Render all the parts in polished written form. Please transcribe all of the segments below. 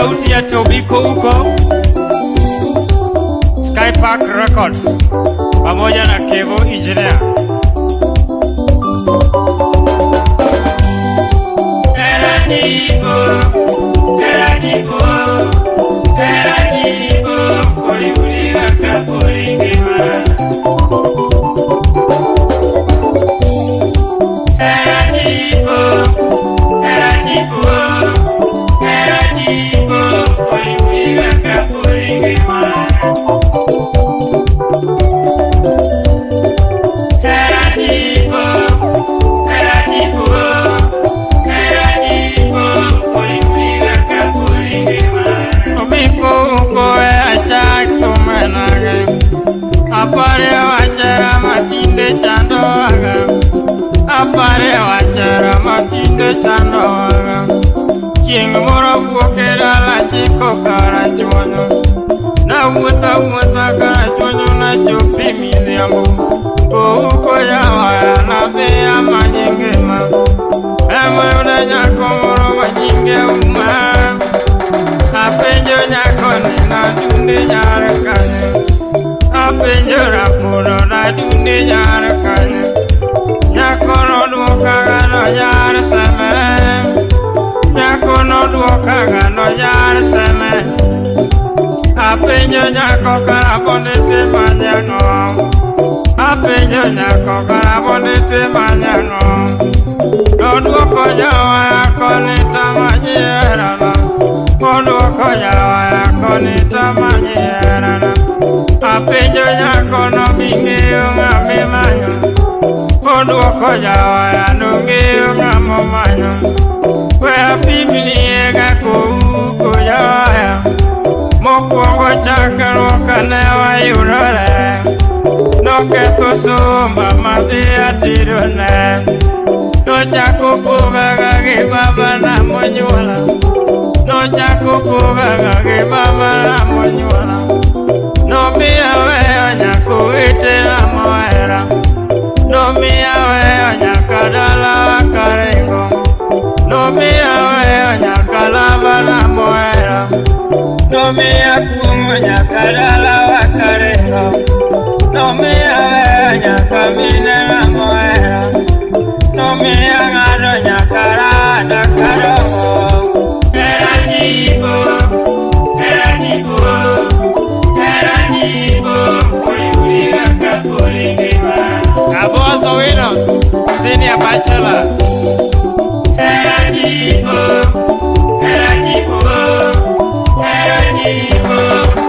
Sauti ya Tobiko huko Sky Park Records pamoja na Kevo Engineer. Eranibo, Eranibo, Eranibo, Koriuriga Kaporingema. Eranibo, Eranibo, Eranibo, Koriuriga Kaporingema. Eranibo, Eranibo, Eranibo, Koriuriga Kaporingema. Obiko uko e achak tumenage. Apare wachera matinde chando waga. Apare wachera matinde chando waga. Chieng' moro wuok e dala chiko karachuonyo. Nawuotho awuotha karachuonyo nachopi midhiambo. Ouko yawaya nadhi amanye ngima. Emayudo nyako moro ma nyinge Uma. Apenjo nyako ni nadunde nyar kanye. Apenjo rapudo nadunde nyar kanye. Nyako nodwoka gano nyar Seme. Nyako nodwoka gano nyar Seme. Apenjo nyako karabonde timanye ang'o. Apenjo nyako karabonde timanye ang'o. Nodwoko jawaya koni tamanyi herana. Odwoko jawaya koni tamanyi herana. Apenjo nyako no bing'eyo ng'ama imanyo. Odwoko jawaya nong'eyo ng'ama omanyo. We apimnie ga kouko jawaya. Mokwongo chakruok ne wayudore. Noketho somba madhi aterone. Nochako pogaga gi babana monyuola. Nochako pogaga gi babana monyuola. Nomiya weyo nyaka owetena mohera. Nomiya weyo nyaka dalawa karingo. Nomiya weyo nyaka labana mohera. Nomiya kuong'o nyaka dalawa karingo. Nomiya weyo nyaka minena mohera. Nomiya ng'ado nyaka rada kadongo. Hera jibo, hera jibo, hera jibo, oyuliga kapori ngima. Aboso Wino, senior bachelor. Hera jibo, hera jibo, hera jibo,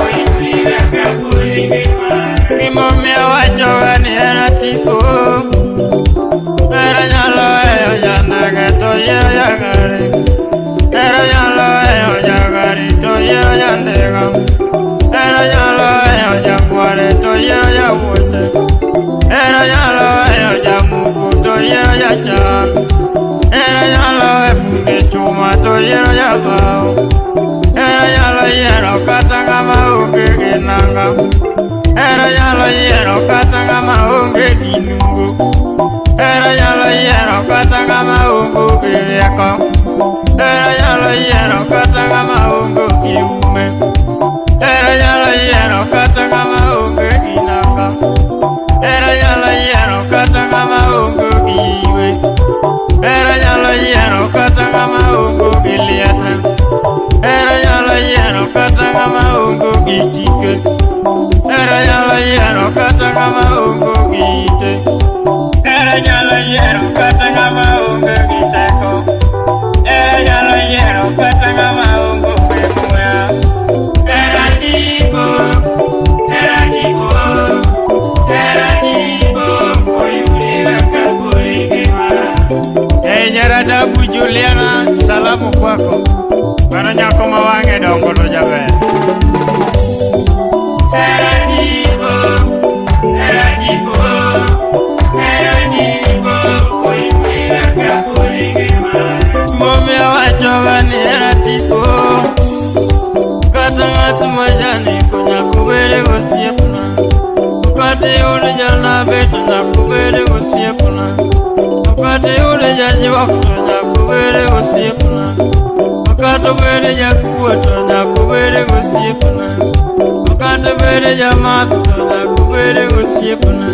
oyuliga kapori ngima. Gimomiyo wachoga ni hera tipo. Hera nyalo weyo jandege to yiero jagari. Hera nyalo weyo jagari to yiero jandiga. Hera nyalo weyo jakware to yiero jawuoche. Hera nyalo weyo jamuku to yiero jachan. Hera nyalo weyo fundi chuma to yiero jabao. Hera nyalo yiero kata ng'ama onge gi nanga. Hera nyalo yiero kata ng'ama onge gi nungo. Hera nyalo yiero kata ng'ama onge gi rieko. Hera nyalo yiero kata ng'ama onge gi ume. Hera nyalo yiero kata ng'ama onge gi nanga. Hera nyalo yiero kata ng'ama onge gi iwe. Hera nyalo yiero kata ng'ama onge gi liete. Hera nyalo yiero kata ng'ama onge gi tike. Hera nyalo yiero kata ng'ama onge gi ite. Hera nyalo yiero kata ng'ama onge gi teko. Hera nyalo yiero kata ng'ama onge gi muya. Hera jibo, hera jibo, hera jibo, oyuliga kapori ngima. Hey, Nyaradabu Juliana, salamu kwako. Mano nyako ma wang'e dongo to jaber. Hera jibo, hera jibo, hera jibo, oyuliga kapori ngima. Momiyo wachoga ni hera tipo. Kata ng'at ma janeko nyaka obed gosiepna. Kata iyud janabe to nyaka obed gosiepna. Kata iyud jajuok to nyaka obed gosiepna. Kata obed jakuo to nyaka obed gosiepna. Kata obed jamath to nyaka obed gosiepna.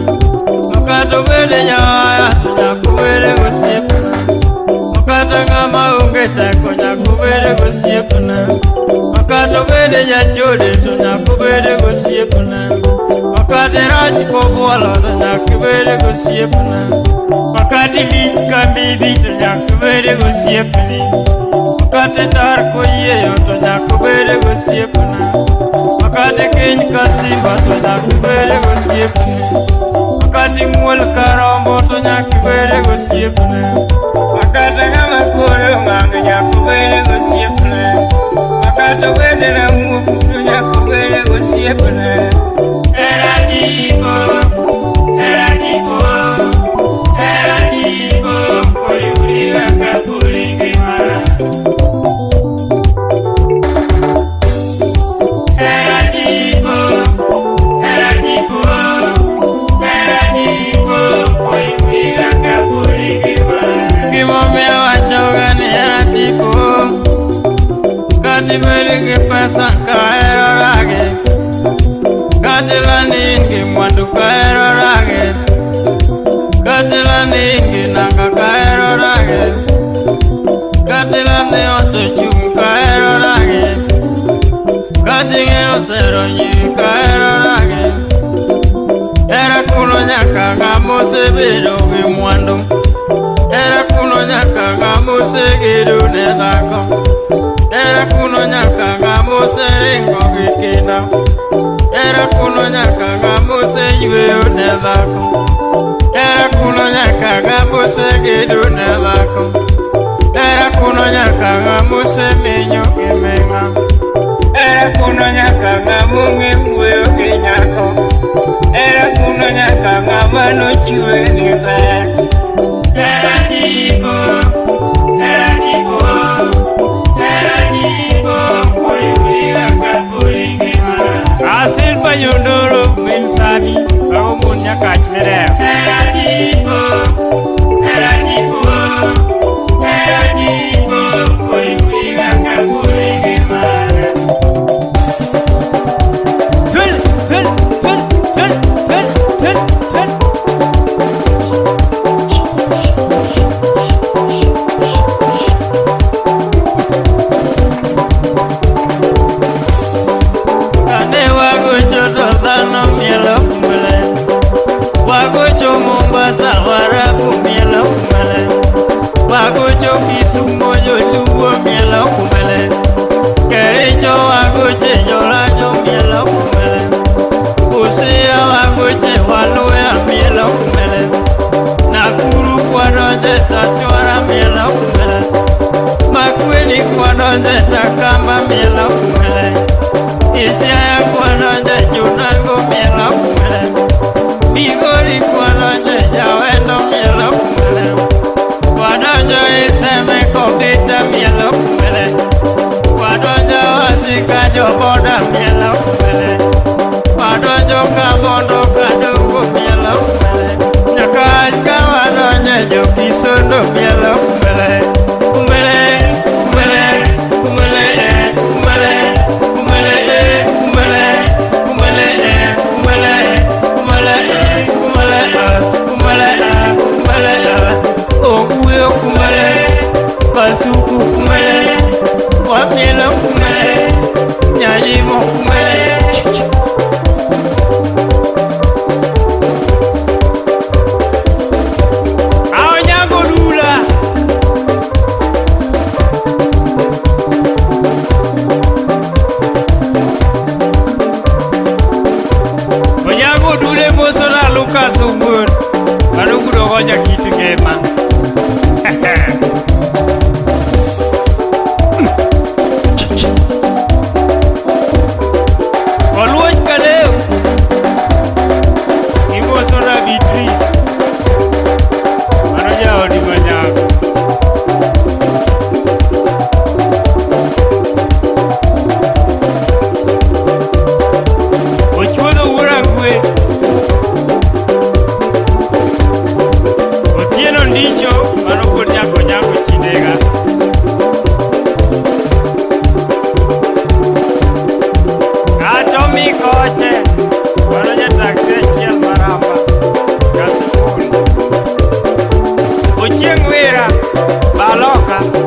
Kata obed jawaya to nyaka obed gosiepna. Kata ng'ama onge teko nyaka obed gosiepna. Kata obed jachode to nyaka obed gosiepna. Kata irach kobuolo to nyaka ibed gosiepna. Kata ilich ka mbidhi to nyaka ibed gosiepni. Kata itar koyieyo to nyaka obed gosiepna. Kata ikiny ka simba to nyaka ibed gosiepni. Kata imuol ka rombo to nyaka ibed gosiepne. Kata ng'ama kore ong'ang' nyaka obed gosiepne. Kata obed na muofu to nyaka obed gosiepne. Hera tipo, hera tipo, hera tipo, oriwri kaka puri ngima. Hera tipo, hera tipo, hera tipo, oriwri kaka puri ngima. Gimomiyo awachoga ni hera tipo, kata ibed gi pesa ka hera ragi, kata ilani in gi mwandu ka hera ragi, kata ilani in gi nanga ka hera ragi, kata ilani ot ochung' ka hera ragi, kata ing'eyo sero nyiri ka hera ragi. Hera kuno nyaka ng'ama osebedo gi mwandu. Hera kuno nyaka ng'ama osegedo ne dhako. Hera kuno nyaka ng'ama oseringo gi kinda. Hera kuno nyaka ng'ama oseyweyo ne dhako. Hera kuno nyaka ng'ama osegedo ne dhako. Hera kuno nyaka ng'ama osemenyo gi ming'a. Hera kuno nyaka ng'ama ong'e wuoyo gi nyako. Hera kuno nyaka ng'ama nochwe ni ber. Hera tipo, hera tipo, hera tipo, oriwri kaka puri ngima. Asilpa Nyondoro min Sami mago mon Nyakach Mirewo. Hera tipo, hera tipo, hera tipo, oriwri kaka puri ngima. Hul hul hul hul hul hul hul. Kane wagocho to dhano mielo kumele. Wagocho Mombasa Waarabu mielo kumele. Wagocho Kisumo Joluo mielo kumele. Kericho wagoche Jorajo mielo kumele. Busia wagoche Waluya mielo kumele. Nakuru kwadonje Tachwara mielo kumele. Makueni kwadonje Takamba mielo kumele. Isiaya kwadonje Junango mielo kumele. Migori kwadonje Jawendo mielo kumele. Kwadonjo Iseme Kobita mielo kumele. Kwadonjo Wasika Joboda mielo kumele. Kwadonjo Kabondo Kadongo mielo kumele. Nyakach ka wadonje Jokisondo mielo kumele. Kumele, kumele, kumele, eh, kumele, kumele, eh, kumele, kumele, eh, kumele, kumele, eh, kumele, ah, kumele, ah, kumele, ah. Okuyo kumele, Kasuku kumele, Wamielo kumele, Nyajimo kumele. Aonyango Dula. Onyango Dule mosona Lucas Owuor mano gudo go jakit ngima. Oluoch Kaleo imosona Beatrice mano jaodi manyako. Ochuodho wuor Agwe. Otieno Ndicho mano wuod Nyakonyango chidega. Chieng' Wira, Baloka.